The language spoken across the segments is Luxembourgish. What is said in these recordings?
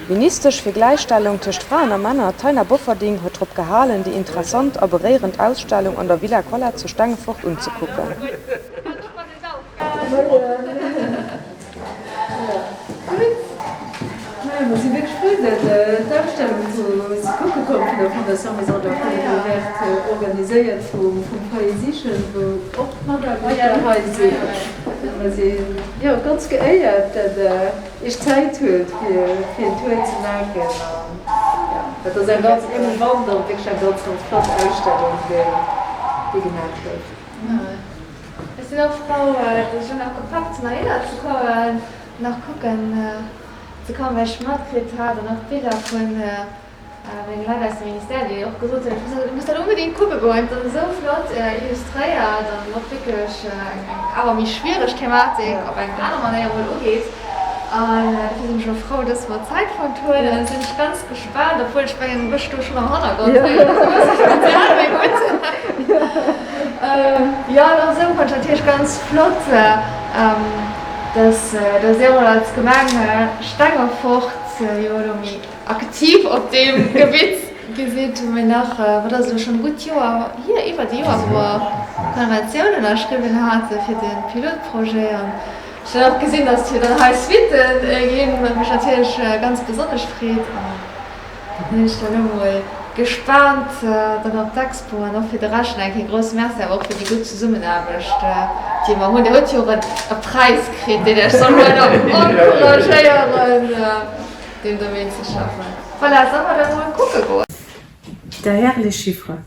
D'Ministesch fir Gläichstellung tëscht Fraen a Männer, Taina Bofferding, huet drop gehalen, déi interessant a beréierend Ausstellung an der Villa Kolla zu Stengefort unzekucken. Mer si wierklech frou, datt d'Ausstellung ze kucke koum vun der Fondation Maison de la Porte Ouverte, organiséiert vum Foyer Sichen, wou och d'Mataarbechter hei sinn. Mer si jo ganz geéiert, datt Der Iech Zäit huelt, fir en Tour ze maachen. An jo, dat ass eng ganz émouvant an wierklech eng ganz, ganz flott Ausstellung, déi gemaach gouf. Ech sinn och frou, datt ech elo nach gepackt hunn, heihinner ze kommen, nach kucken ze kommen, well ech matkritt hat an och d'Biller vu menge Leit aus dem Ministère, déi och gesot hunn, ech muss dat onbedéngt kucke goen, et ass esou flott illustréiert an och wierklech eng awer méi schwiereg Thematik op eng aner Manéier emol ugeet. An dofir sinn ech elo frou, dass mer Zäit fonnt hunn. An sinn ech ganz gespaant, obwuel ech mengen, mech do schonn am Hannergrond héieren, ass e bësse speziell, mee gutt. Jo, an och esou fonnt ech natierlech ganz flott, dass dass Dir emol als Gemeng Stengefort jo elo méi aktiv op deem Gebitt gi sidd. Hu mir nach, wat ass elo schonn e gutt Joer hier, iwwert e Joer, wou mer d'Konventioun ënnerschriwwen hate fir de Pilotprojet. An Ech hunn och gesinn, dass jo dann hei Suitten ginn, wat mech natierlech ganz besonnesch freet. An da sinn ech dann elo mol gespaant dann op d'Expo an och fir de Rescht. Nach eng Kéier grousse Merci awer och fir déi gutt Zesummenaarbecht, déi mer hunn. Dir hutt jo och e Präis kritt, deen Iech soll weider encouragéieren, deem Domaine ze schaffen. Voilà, solle mer da mol kucke goen? Derrière les chiffres.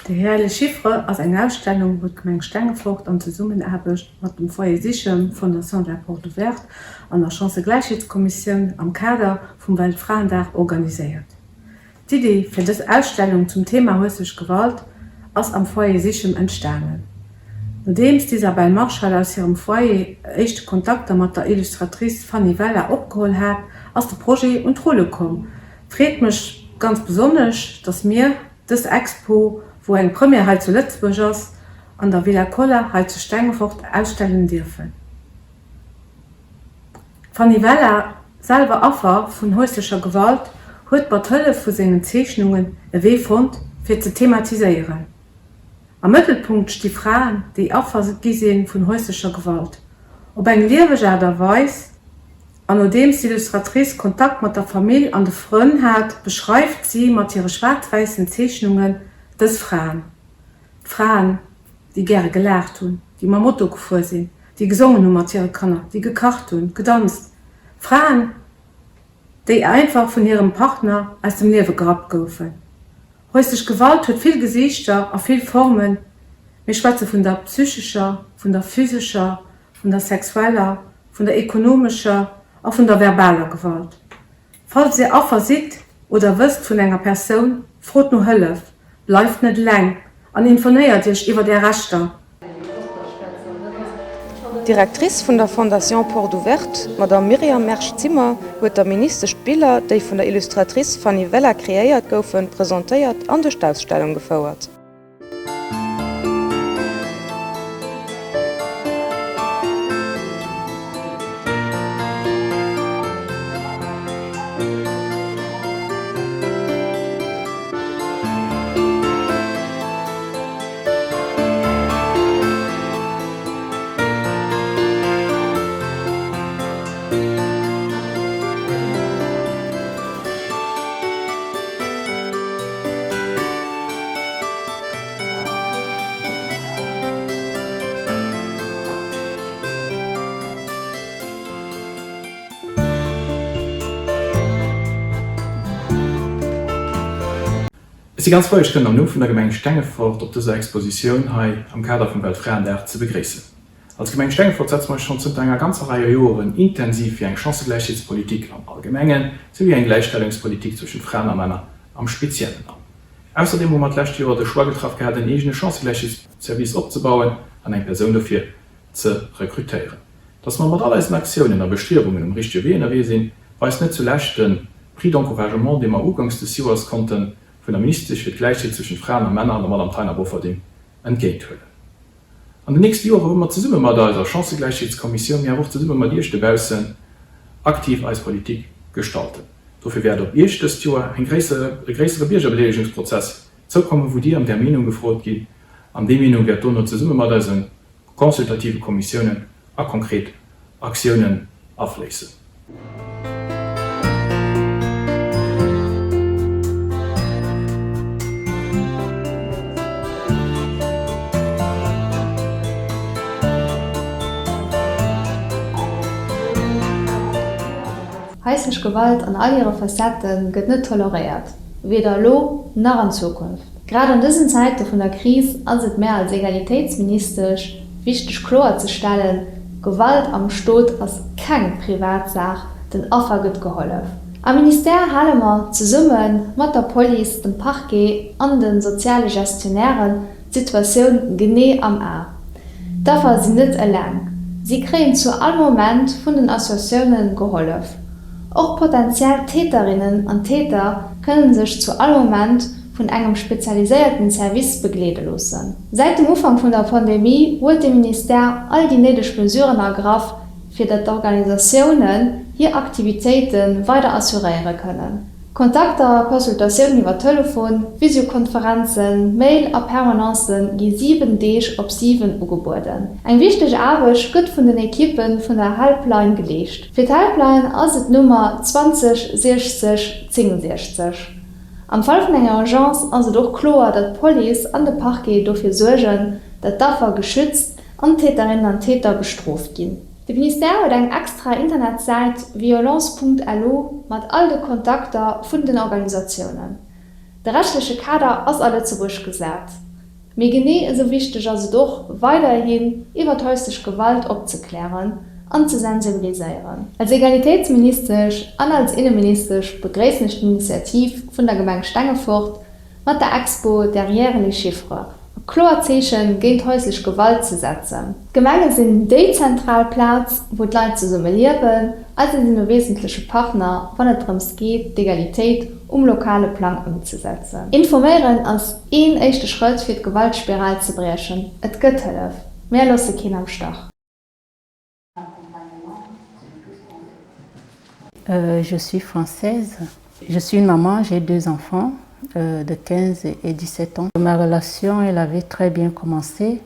Derrière les chiffres ass eng Ausstellung, wou d'Gemeng Stengefort an Zesummenaarbecht mat dem Foyer Sichem, Fondation de la Porte Ouverte an der Chancëgläichheetskommissioun am Kader vum Weltfraendag organiséiert. D'Iddi fir dës Ausstellung zum Thema hueslech Gewalt ass am Foyer Sichem entstanen. Nodeems d'Isabelle Marschall aus hirem Foyer éischte Kontakter mat der Illustratrice Fanny Vella opgeholl hat, ass de Projet un d'Rulle komm. Freet mech ganz besonnesch, dass mir Dës Expo, wou eng Première hei zu Lëtzebuerg ass, an der Villa Koller hei zu Stengefort ausstellen dierfen. D'Fanny Vella, selwer Affer vun häuslecher Gewalt, huet mat Hëllef vu sengen Zeechnungen e Wee fonnt, fir ze thematiséieren. Am Mëttelpunkt sti Fraen, déi Affer gi si vun häuslecher Gewalt. Op eng lieweg Aart a Weis. An nodeems d'Illustratrice Kontakt mat der Famill an de Frënn hat, beschreift si mat hire schwaarz-wäissen Zeechnungen dës Fraen. D'Fraen, déi gäre gelaacht hunn, déi mam Moto gefuer sinn, déi gesongen hu mat hire Kanner, déi gekacht hunn, gedanzt. Fraen, déi einfach vun hirem Partner aus dem Liewe gerappt goufen. Häuslech Gewalt huet vill Gesiichter a vill Formen. Mir schwätze vun der psychescher, vun der physescher, vun der sexueller, vun der ekonomescher a vun der verbaler Gewalt. Falls Dir Affer sidd oder wësst vun enger Persoun, frot no Hëllef, bleift net eleng an infornéiert Iech iwwert Är Rechter. D'Directrice vun der Fondation Porte Ouverte, d'Madame Myriam Mersch-Zimmer, huet der Ministesch d'Biller, déi vun der Illustratrice Fanny Vella kreéiert goufen, presentéiert an duerch d'Ausstellung gefouert. Ech si ganz frou, Iech kënnen am Numm vun der Gemeng Stengefort op dëser Expositioun hei am Kader vum Weltfraendag ze begréissen. Als Gemeng Stengefort setze mer eis schonn zënter enger ganzer Rei Joren intensiv fir eng Chancëgläichheetspolitik am Allgemengen, souwéi eng Gläichstellungspolitik zwëschent Fraen a Männer am Speziellen an. Ausserdeem hu mer d'lescht Joer de Choix getraff gehat, en eegene Chancëgläichheetsservice opzebauen an eng Persoun dofir ze rekrutéieren. Dass mer mat all eisen Aktiounen a Bestriewungen um richtege Wee ënnerwee sinn, weist net zulescht de Prix d'encouragement, dee mer uganks des Joers konnte vun der Ministesch fir d'Gläichheet zwëschent Fraen a Männer, der Madame Taina Bofferding, entgéint huelen. An den nächste Jore wëlle mer zesumme mat eiser Chancëgläichheetskommissioun, mee awer och zesumme mat Iech dobaussen aktiv eis Politik gestalten. Dofir wäert op Iech dëst Joer eng gréisser, e gréissere Biergerbedeelegungsprozess zoukommen, wou Dir ëm Är Meenung gefrot ginn. An déi Meenung wäert dono zesumme mat eise consultative Kommissiounen a konkret Aktiounen afléissen. Haislech Gewalt an all hire Facettë gëtt net toleréiert, weder elo nach an Zukunft. Grad an dësen Zäite vun der Kris ass et mär als Egalitéitsministesch wichteg kloer ze stellen, Gewalt am Stot ass keng Privatsaach, den Affer gëtt gehollef. Am Ministère hale mer zesumme mat der Police, dem Parquet an de soziale Gestionnairen d'Situatioun genee am A. D'Affer sinn net eleng, si kréien zu all Moment vun den Associatioune gehollef. Och potentiell Täterinnen an Täter kënne sech zu all Moment vun engem spezialiséierten Service begleede loossen. Säit dem Ufank vun der Pandemie huet de Ministère all déi néideg Mesuren ergraff, fir datt d'Organisatiounen hir Aktivitéite weider assuréiere kënnen. Kontakter a Consultatiounen iwwer Telefon, Visiokonferenzen, Mail a Permanencë gi 7 Deeg op 7 ugebueden. Eng wichteg Aarbecht gëtt vun den Ekippe vun der Helpline geleescht. Fir d'Helpline ass et d'Nummer 20 60 10 60. Am Fall vun enger Urgence ass et och kloer, datt d'Police an de Parquet dofir suergen, datt d'Affer geschützt an d'Täterinnen an Täter bestrooft ginn. De Ministère huet eng extra Internetsäit violence.lu mat all de Kontakter vun den Organisatiounen. De rechtleche Kader ass a Lëtzebuerg gesat. Mee genee esou wichteg ass et och, weiderhin iwwer häuslech Gewalt opzeklären an ze sensibiliséieren. Als Egalitéitsministesch an als Inneministesch begréissen ech d'Initiativ vun der Gemeng Stengefort, mat der Expo Derrière les chiffres e kloert Zeeche géint häuslech Gewalt ze setzen. D'Gemenge sinn déi zentral Plaz, wou d'Leit zesumme liewen a si sinn e wesentleche Partner, wann et drëms geet, d'Egalitéit um lokale Plang ëmzesetzen. Informéieren ass een éischte Schrëtt, fir d'Gewaltspiral ze briechen. Et gëtt Hëllef. Mär loosse keen am Stach. Euh, je suis française. Je suis une maman, j'ai deux enfants euh, de 15 et 17 ans. Ma relation, elle avait très bien commencé.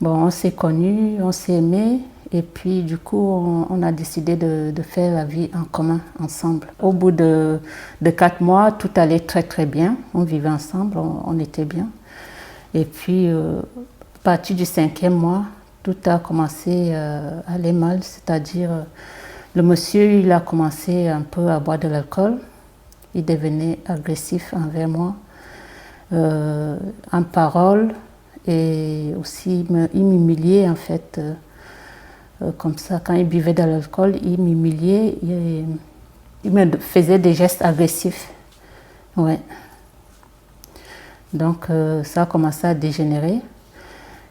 Bon, on s'est connus, on s'est aimé et puis du coup, on, on a décidé de, de faire la vie en commun ensemble. Au bout de, de quatre mois, tout allait très très bien. On vivait ensemble, on, on était bien. Et puis, euh, à partir du cinquième mois, tout a commencé euh, à aller mal, c'est-à-dire euh, le monsieur, il a commencé un peu à boire de l'alcool. Il devenait agressif envers moi, euh, en parole et aussi il m'humiliait en fait. Euh, euh, comme ça, quand il buvait de l'alcool, il m'humiliait, il, il me faisait des gestes agressifs. Ouais. Donc euh, ça a commencé à dégénérer.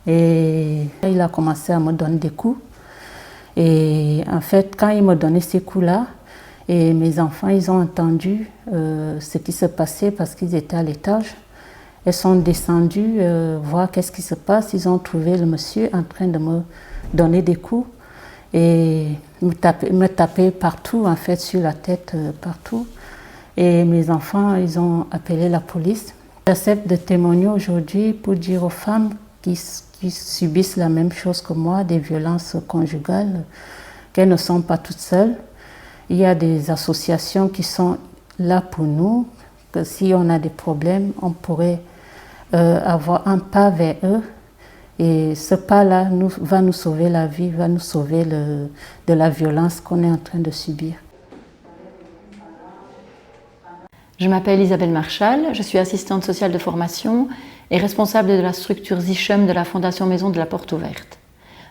Et il a commencé à me donner des coups. Et en fait, quand il me donnait ces coups-là, et mes enfants, ils ont entendu euh, ce qui se passait parce qu'ils étaient à l'étage. Ils sont descendus euh, voir qu'est-ce qui se passe. Ils ont trouvé le monsieur en train de me donner des coups et me taper, me taper partout, en fait, sur la tête, euh, partout. Et mes enfants, ils ont appelé la police. J'accepte de témoigner aujourd'hui pour dire aux femmes qui, qui subissent la même chose que moi, des violences conjugales, qu'elles ne sont pas toutes seules. Il y a des associations qui sont là pour nous, que si on a des problèmes, on pourrait euh, avoir un pas vers eux. Et ce pas-là nous, va nous sauver la vie, va nous sauver le, de la violence qu'on est en train de subir. Je m'appelle Isabelle Marchal, je suis assistante sociale de formation et responsable de la structure Zichem de la Fondation Maison de la Porte Ouverte.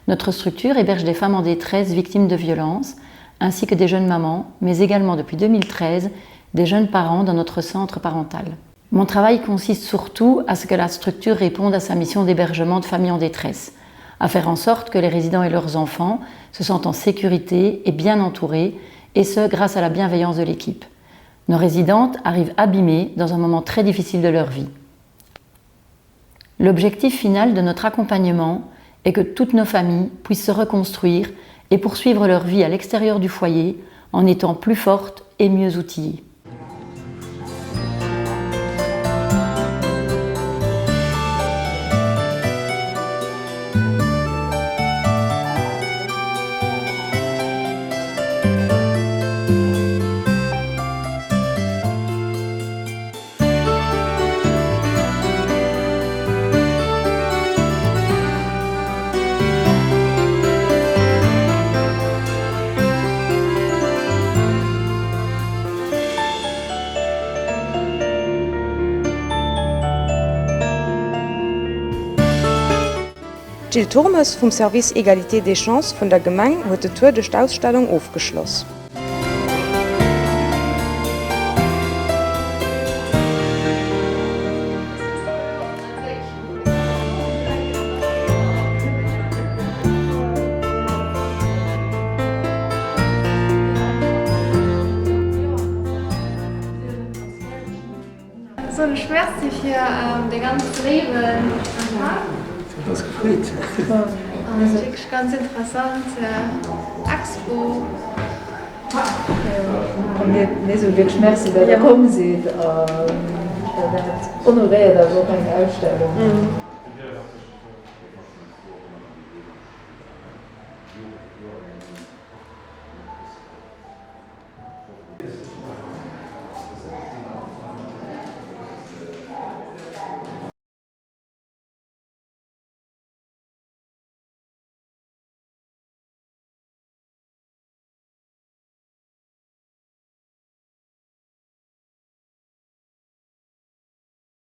Notre structure héberge des femmes en détresse victimes de violences, ainsi que des jeunes mamans, mais également depuis 2013 des jeunes parents dans notre centre parental. Mon travail consiste surtout à ce que la structure réponde à sa mission d'hébergement de familles en détresse, à faire en sorte que les résidents et leurs enfants se sentent en sécurité et bien entourés, et ce grâce à la bienveillance de l'équipe. Nos résidentes arrivent abîmées dans un moment très difficile de leur vie. L'objectif final de notre accompagnement est que toutes nos familles puissent se reconstruire et poursuivre leur vie à l'extérieur du foyer en étant plus fortes et mieux outillées. D'Jill Turmes vum Service Égalité des chances vun der Gemeng huet den Tour duerch d'Ausstellung ofgeschloss. Soen ech Merci fir dee ganz léiwen Empfang. Et huet eis gefreet. An et ass wierklech ganz interessant Expo. A mir soe wierklech Merci, datt Der komm sidd an dat honoréiert awer och eng Ausstellung.